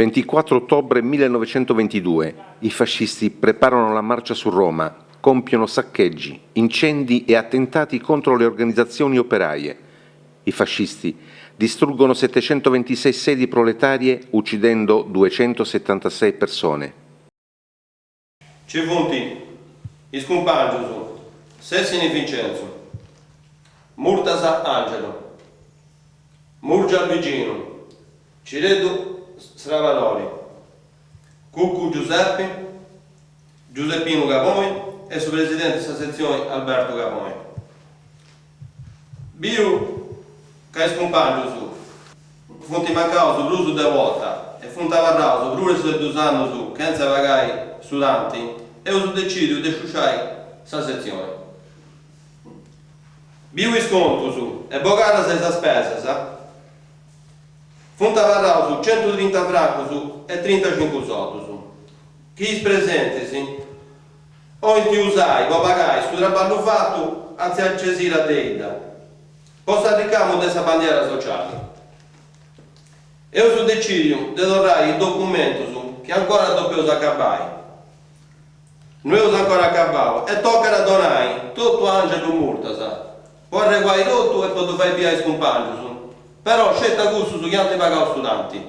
24 ottobre 1922, i fascisti preparano la marcia su Roma, compiono saccheggi, incendi e attentati contro le organizzazioni operaie. I fascisti distruggono 726 sedi proletarie uccidendo 276 persone. Ci funt is cumpàngius Sessini Vincenzu, Murtas Angelo, Murgia Luiginu, Cireddu Srabadori, Cuccu Giuseppi, Giuseppinu Gavoi e su presidenti de sa setzioni Alberto Gavoi. Biu ca is cumpàngius funt mancaus prus de una 'orta e funt abarraus prus de dus annus chentza pagai su tanti, eus decìdiu de sciusciai sa setzioni. Biu is contus e bogadas is spesas, funt abarraus centutrinta francus e trintacincu soddus, chi is presentis 'olint usai po pagai su traballu fatu a tzia Cesira Deidda po s'arricamu de sa bandiera sociali. Eus decìdiu de torrai is documentus chi ancora depeus acabai. No eus ancora acabau e tocat a donai totu a Angelu Murtas po arreguai totu e po ddu fai biri a is cumpàngius, però sceti a cussus chi ant pagau su tanti.